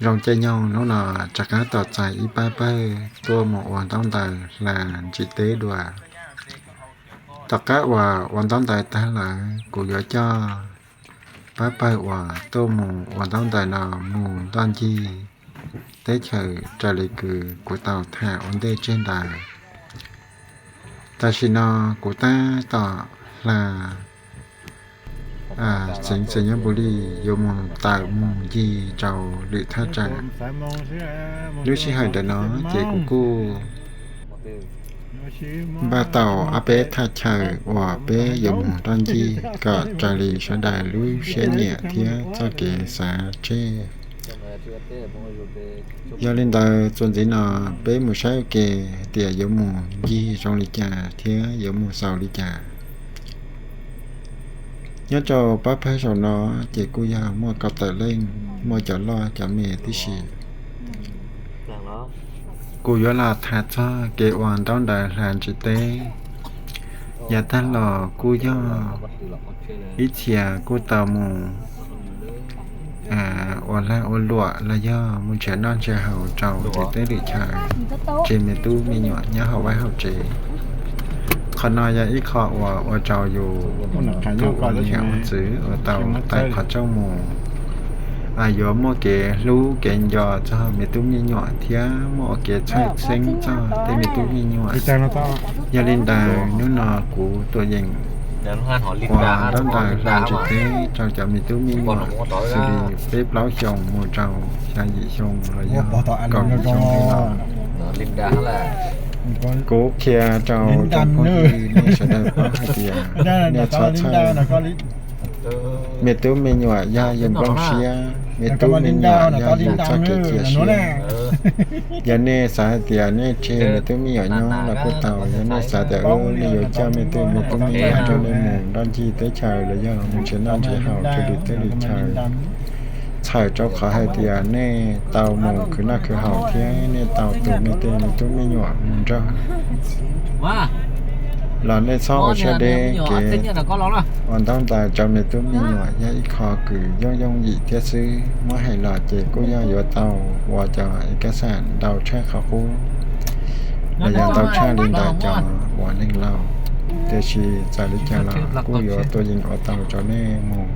Zoo caij nyoog hnub no rov qab tos txais ib pab pawg tuaj mus ua ntaub ntawv hla ntsib teb dua. Tom qab uas ua ntaub ntawv tag lawm, kuv yuav coj pab pawg uas tuaj mus ua ntaub ntawv no mus ntoj ncig teb chaws raws li kws kuv tau tham ua ntej tseg ntawd. Tam sim no kuv tab tom hla xeev Xais Nyab Npus Lis yuav mus tawm mus ncig rau lwm thaj tsam. Lub sij hawm ntawm no ces kuv kuj npaj tau ob peb thaj chaw uas peb yuav mus nroj ncig kom raws li sawv daws lub siab nyiam thiab txoj kev xav tseg. Yog li ntawd txuas ntxiv no peb mus saib ua ke tias yuav mus ncig zoo li cas thiab yuav mus xaus li cas. Nyob rau pab pawg saum no ces kuj yog muaj kaum tawm leej, muaj cov loj cov me tib si. Kuv yuav los tham txog kev ua ntaub ntawv hla ntsib teb. Yav tag los kuj yog ib txhia kuj tau mus ua lag ua luam los yog mus nrhiav noj nrhiav haus rau lwm teb lwm chaw, tseg me tub me nyuam nyob hauv vaj hauv tsev. Qhov no yog ib qho uas ua rau yus tus ua niam ua txiv uas tau tawm qhov rooj mus yuav muaj kev hlub kev nco txog me tub me nyuam thiab muaj ua kev txhawj xeeb txog tej me tub me nyuam. Yog li ntawd hnub no kuv tuam yeem ua ntaub ntawv hla ntsib teb rau cov me tub me nyuam xws li peb plaub xyoo mus rau xya yim xyoo los yog kaum yim xyoo li no. Kuv qhia rau cov phooj ywg nej sawv daws paub hais tias nej txhob txhawj. Me tub me nyuam yog yus nplooj siab, me tub me nyuam yog yus txoj kev cia siab. Yog nej xav hais tias nej tseg me tub me nyuam nyob los kuj tau, yog nej xav tias nej yuav coj me tub me nyuam rau nej mus nroj ncig teb chaws los yog mus nrhiav noj nrhiav haus rau lwm teb lwm chaw, txhawm rau qhov hais tias nej tau mus khwv noj khwv haus thiab nej tau tus me tub me nyuam mus nrog los nej txhob ua siab deb. Kev ua ntaub ntawv rau me tub me nyuam yog ib qho kws yooj yooj yim thiab xwb. Muab hais los ces kuj yog yuav tau ua cov ib kab xam ntau tshaj qhov qub los yog ntau tshaj li ntawm cov uas neeg laus, tiam sis txawm li cas los kuj yuav tuam yeem ua tau rau nej mus,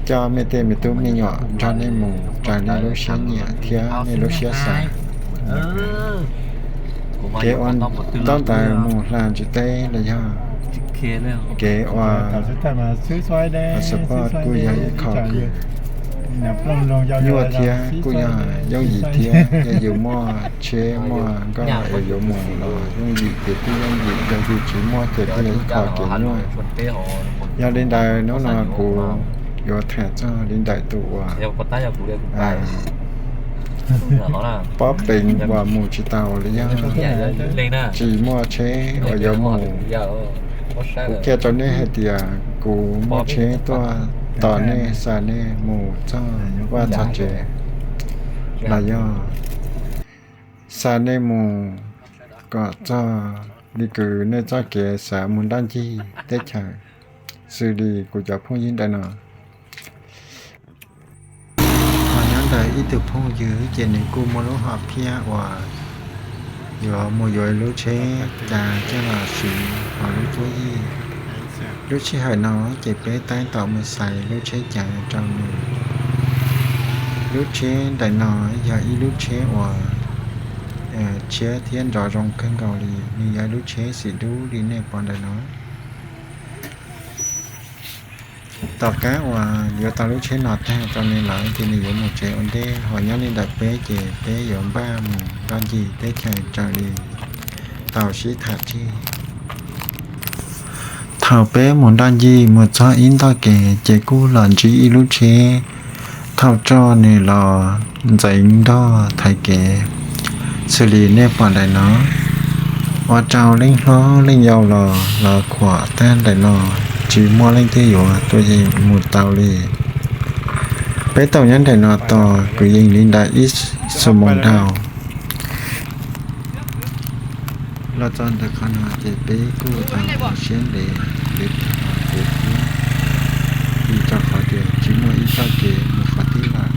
coj nej tej me tub me nyuam nrog nej mus raws nej lub siab nyiam thiab nej lub siab xav. Kev ua ntaub ntawv mus hla ntsib teb los yog kev ua support kuj yog ib qho kws nyuaj thiab kuj yog yooj yim thiab. Yog yus muaj tsheb muaj nkoj es yuav mus los yooj yim ces kuj yooj yim, yog yus tsis muaj ces kuj yog ib qho kev nyuaj. Yog li ntawd hnub no kuv yuav tham txog li ntawm tus uas pob peev uas mus tsis tau los yog tsis muaj tsheb uas yuav mus. Kuv qhia rau nej hais tias kuv muaj tsheb tuaj tos nej, xa nej mus txog vaj txog tsev los yog xa nej mus kom txog li kws nej txoj kev xav mus nroj ncig teb chaws xws li kuv cov phooj ywg ntawm no. Ho nyob ntawm ib tug phooj ywg ces nws kuj muaj lub hom phiaj uas yuav mus yuav ib lub tsheb cav coj los siv hauv lub cuab yig. Lub sij hawm no ces peb tab tom mus xaiv lub tsheb cav rau nws. Lub tsheb ntawm no yog ib lub tsheb uas tshiab thiab nrov zoo kawg nkaus li, nws yog ib lub tsheb xim dub li nej pom ntawm no. Tom qab uas yuav tau lub tsheb no tag rau nws lawm ces nws yuav mus tsev ua ntej, ho nyob li ntawm peb ces peb yuav npaj mus nroj ncig teb chaws raws li tau sib tham tseg. Thaum peb mus nroj ncig mus txog ib ntoj kev ces kuj los ntsib ib lub tsheb thauj roj nws los ntxeev nroj thaiv kev xws li nej pom ntawm no. Ua rau leej hlob leej yau los los khuam tag ntawm no, tsis muaj leej twg yuav tuaj yeem mus tau li. Peb tau nyob ntawm no tos kwv yees li ntawm ib xuab moos dhau. Los txog ntawm qhov no ces peb kuj tau siab ntev, peb kuj tau cev thiab, vim rau qhov tias tsis muaj ib txoj kev mus qhov twg lawm.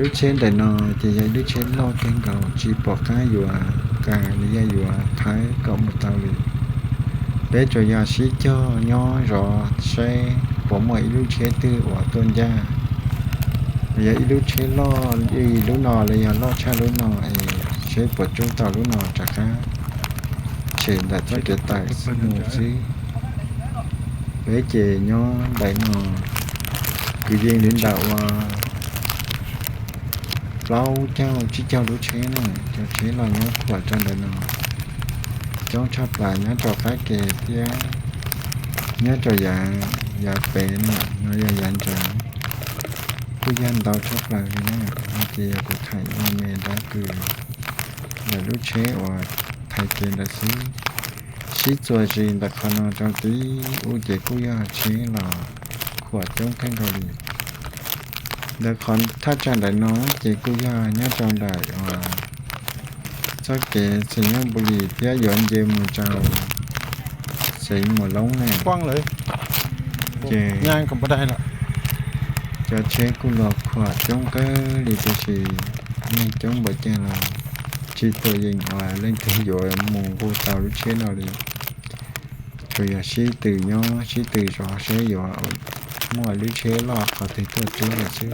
Lub tsheb ntawm no ces yog ib lub tsheb loj kawg nkaus, tsis pom qab yuav kas los yog yuav thawb kom mus tau li. Peb tsuas yog sib cog nyob zov seb puas muaj ib lub tsheb twg uas tuaj ncaj, los yog ib lub tsheb loj li lub no los yog loj tshaj lub no es seb puas tsub tau lub no rov qab tshem ntawm txoj kev tawm mus xwb. Peb ces nyob ntawm no kwv yees li ntawm uas plaub caug tsib caug lub tsheb na, cov tsheb los nyob khuam rau ntawm no coob tshaj plaws nyob rau qab ke thiab nyob rau yav, yav pem na, no yog yav nrad kuj yog ntau tshaj plaws li na. No ces yog kuv thaij ua me dab kws ntawm lub tsheb uas thaiv kev ntawd xwb. Sib txuas zis ntawm qhov no rau tib ub ces kuj yog tsheb los khuam coob kawg nkaus li. Ntawm qhov thaj tsam ntawm no ces kuj yog nyob rau ntawm uas txoj kev xeev Nyaj Npu Lis thiab yuav nce mus rau xeev Muas Loob ne. Ces cov tsheb kuj los khuam coob kawg li tiam sis neeg coob npaum cas los tsis pom yeem uas leej twg yuav mus nqus tau lub tsheb no li. Tsuas yog sib tw nyob sib tw zov seb yuav muaj lub tsheb loj qhov twg tuaj tib lawm xwb.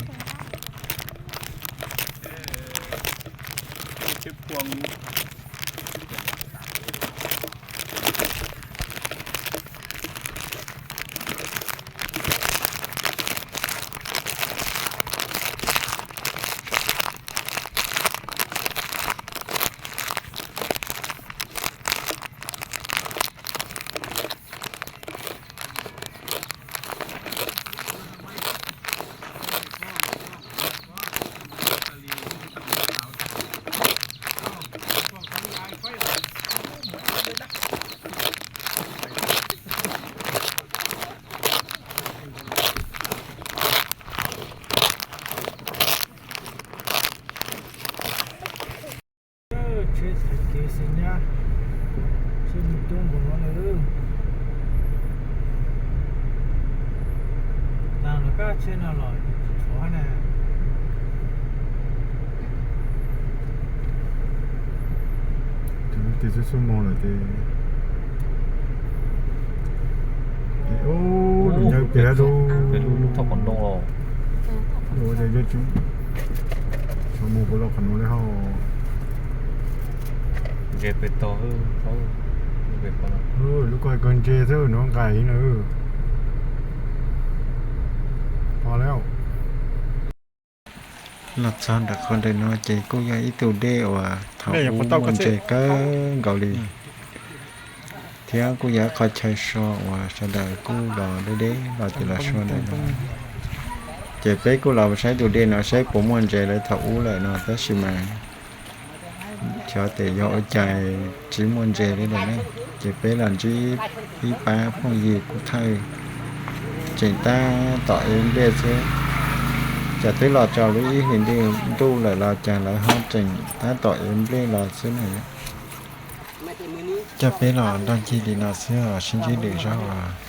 Tsheb thaiv kev xeev Nyab, tsheb mus coob npaum no lawm. Tag los kab tsheb no los tsis tshuav na. Tus xub xub mo lawm ces, tus nyaw pem lub, lub thoj qhov ntoo los, ua ces tshuav mus puas los qhov no li hos. Ntses pem tog, lub ko kawg ntses xwb no nqaim na. Pom lawm. Los txog nram qhov ntawm no ces kuj yog ib tug dej uas thaum ub muaj ntses kawg nkaus li, thiab kuj yog ib qho chaw so uas sawv daws kuj los deb deb los ces los so ntawm no. Ces peb kuj los saib tus dej no saib puas muaj ntses lawv thaum ub lawm no tab sis mas xyov tes yog ua cas tsis muaj ntses li lawm ne. Ces peb los ntsib ib pab phooj ywg kuj thawj tseem tab tom ev nplej xwb. Cas twb los txog lub ib hlis ntuj lawm los cas lawv ho tseem tab tom ev nplej los xwb na. Coj peb los nrog ncig li no xwb os, sib ntsib lwm zaug os.